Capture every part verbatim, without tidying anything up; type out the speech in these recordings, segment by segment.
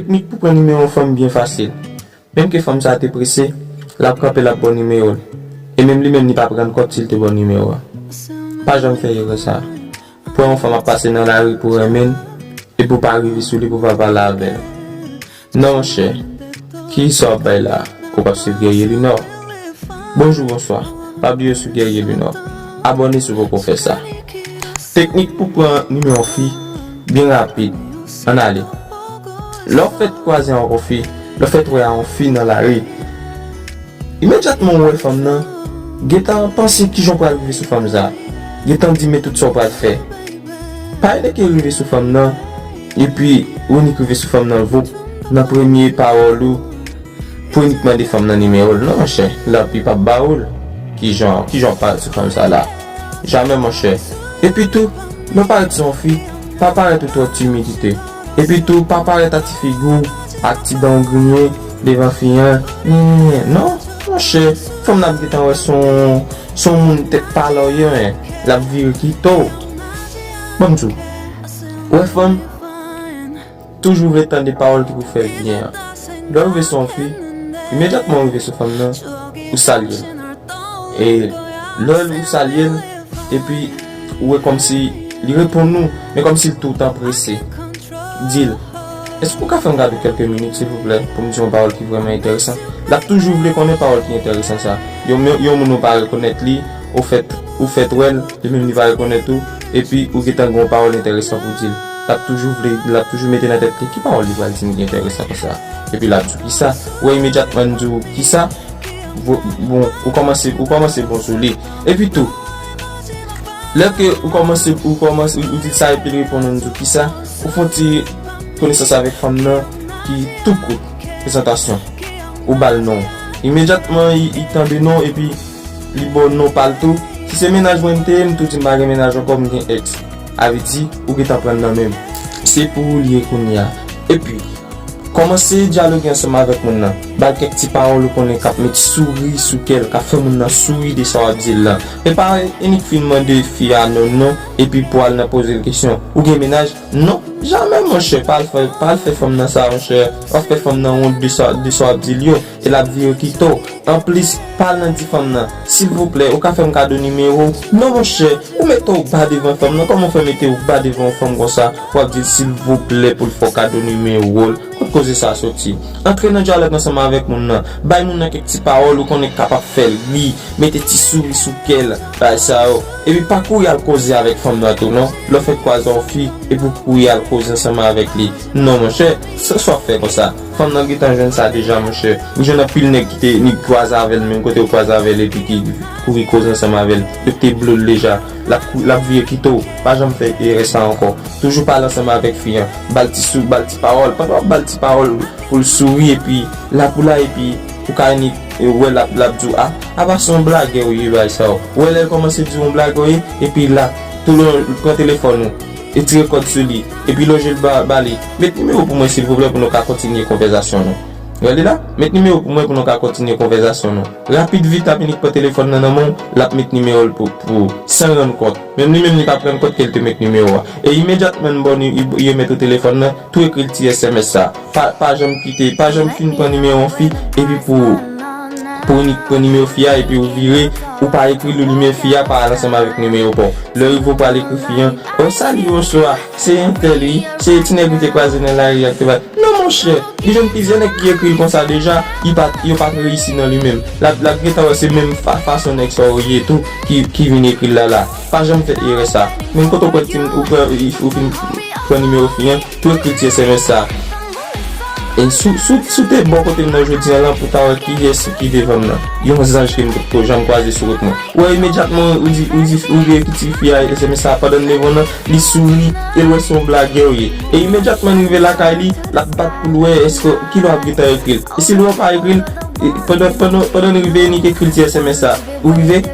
Teknik pou pran nimewo yon fanm byen fasil. Menm ke fanm sa a te prese, l ap kanpe, l ap ba w nimewo l. E menm li menm li p ap rann kont si l te ba w nimewo a. Pa janm fè erè sa a. Pou wè yon fanm ap pase nan lari pou renmen l, epi w pa rive sou li pou w pa pale avè l. Non, monchè. Kisa w ap bay la? Ou p ap swiv Guerrier Lunor? Bonjou, bonswa. Pa bliye swiv Guerrier Lunor. Abòne si w poko fè sa. Teknik pou pran nimewo fi byen rapid. Ann ale. Lè w fèt kwaze a yon fi, lè w fèt wè a yon fi nan lari, imedyatman ou wè fanm nan, gentan panse kijan w pral rive sou fanm sa. Gentan di men tout sa w pral fè. Pa enke rive sou fanm nan, epi ou nik rive sou fanm nan voup, nan premye pawòl ou, pou nik mande fanm nan nimewo l. Non, monchè, l ap, li p ap ba ou l. Kijan, kijan w parèt sou fanm sa la? Jamè, monchè. Epi tou, lè w parèt sou yon fi, pa parèt ou twò timidite. Epi tou, pa parèt a ti figi w, ak ti dan w griyen, devan fi an. Nyenyenyen. Non, monchè, fanm nan ap gentan wè se yon, se yon moun tèt pa la w ye, men l ap vire kite w. Ban m di w, ou wè fanm, toujou vle tande pawòl ki pou fè l byen an. Lè w rive sou yon fi, imedyatman w rive sou fanm nan, ou salye l. E lè ou salye l, epi ou wè kòmsi li reponn ou, men kòmsi l toutan prese. Di l, èske ou ka fè m gade w kèlke minit, silvouplè, pou m di w yon pawòl ki vrèman enteresan? L ap toujou vle konnen pawòl ki enteresan sa. Yon, yon moun ou pa rekonèt li, ou fèt, ou fèt wè l, li menm li pa rekonèt ou, epi ou gentan gen yon pawòl enteresan pou di l. L ap toujou vle, l ap toujou mete nan tèt li ki pawòl li pral di m ki enteresan konsa. Epi l ap di w kisa. Ou wè imedyatman l di w kisa, vo-, bon, ou kòmanse, ou kòmanse bon sou li. Epi tou, lè ke ou kòmanse, ou kòmanse, ou, ou di l sa epi l reponn ou, l di w kisa, ou fè yon ti konesans avèk fanm nan ki tou kout, prezantasyon. Ou ba l non. Imedyatman, li, li tande non epi li ba w non pa l tou. Si se mennaj mwen m te ye, m tou di m pa gen mennaj ankò, m gen èks. A vle di, ou gentan pran l nan men m. Se pou ou li ye kounye a. Epi, kòmanse dyaloge ansanm avèk moun nan. Ba l kèk ti pawòl ou konnen k ap met souri sou kè l, k ap fè moun nan souri de sa w ap di l lan. Men pa inik fin mande fi a non, non, epi pou al nan poze l kesyon. Ou gen mennaj? Non, jamè, monchè, pa al fè, pa al fè fanm nan sa, monchè. W ap fè fanm nan wont de sa, de sa w ap di l yo, e l ap vire kite w. Anplis, pa al nan di fanm nan, silvouplè, ou ka fè m kado nimewo w? Non, monchè, ou mete w ba devan fanm nan. Kòman w fè mete w ba devan yon fanm konsa, w ap di l silvouplè pou l fè w kado nimewo l? Kot koze sa a soti? Antre nan dyalòg ansanm avèk moun nan. Bay moun nan kèk ti pawòl ou konnen k kapab fè l ri, mete ti souri sou kè l, bagay sa yo. Epi pa kouri al koze avèk fanm nan tou non. Lè w fèk kwaze yon fi, epi w kouri al koze ansanm avèk li. Non, monchè, sa, sa w ap fè konsa? Fanm nan gentan jwenn sa deja, monchè. Ou jwenn anpil nèg ki te, nèg kwaze avè l, menm kote w kwaze avè l, epi ki kouri koze ansanm avè l. Yo te blo l deja. L ap kou-, l ap vire kite w. Pa janm fè erè sa ankò. Toujou pale ansanm avèk fi an. Ba l ti sou, ba l ti pawòl. Pandan w ap ba l ti pawòl, pou l souri, epi la pou la, epi ou ka ni, e, wè l ap, l ap di w, a, apa se yon blagè w ye, bagay sa yo. Ou wè lè l kòmanse di w yon blagè w ye, epi la, toulon, l pran telefòn ou, e tire kòd sou li, epi lonje l ba, ba li. Met nimewo pou mwen, silvouplè, pou nou ka kontinye konvèzasyon nou. Gade la, met nimewo pou mwen pou nou ka kontinye konvèzasyon nou. Rapid vit, l ap inik pran telefòn nan nan men w, l ap met nimewo l pou, pou ou, san rann kont. Menm li menm, li p ap rann kont ke l te met nimewo a. E imedyatman, bon, li, li, li remèt ou telefòn nan, tou ekri l ti S M S sa. Pa, pa janm kite, pa janm fin pran nimewo yon fi, epi pou, pou ni-, pran nimewo fi a, epi ou vire, ou pa ekri l, ou nimewo fi a, pa al ansanm avèk nimewo pa w. Lè rive ou pral ekri fi an, o, sali, bonswa, se entèl, wi, se ti nèg ou te kwaze nan lari a ki te ba. Non, monchè, li jwenn plizyè nèg ki ekri l konsa deja, li pa t, yo pa t reyisi nan li menm. L ap, l ap gentan wè se menm fa-, fason nèg sa yo ye tou ki, ki vin ekri l la la. Pa janm fè erè sa. Menm kote w kwè ti, ou kwè, ou fin pran nimewo fi an, tou ekri ti S M S sa. E si w, si w, si w te bò kote m nan jodi a lan pou w ta wè kiyès ki devan m nan. Yon zanj ke m potko janm kwaze sou wout mwen. Ou wè, imedyatman ou di, ou di, ou ekri ti fi a S M S sa, pandan l leve w nan, li souri, e l wè se yon blagè w ye. E imedyatman l rive lakay li, l ap bat pou l wè èske kilè w ap gentan ekri l. E si l wè w pa ekri l, e pandan, pandan, pandan l rive, li ekri l ti S M S sa. Ou rive?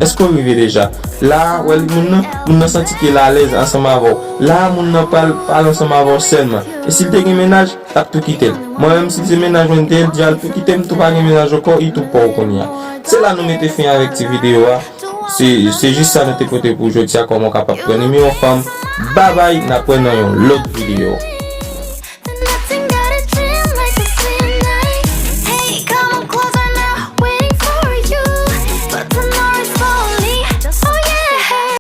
Èske w rive deja? La, wè moun nan, moun nan santi ke l alèz ansanm avè w. La, moun nan pral pale ansanm avè w sèlman. E si l te gen mennaj, l ap tou kite l. Mwen menm, si se mennaj mwen te ye, l di al tou kite m, tou pa gen mennaj ankò, li tou pa w kounye a. Se la nou mete fen avèk ti videyo a. Se, se jis sa nou te pote pou jodi a, kòman w kapab pran nimewo fanm. Babay, n ap wè nan yon lòt videyo.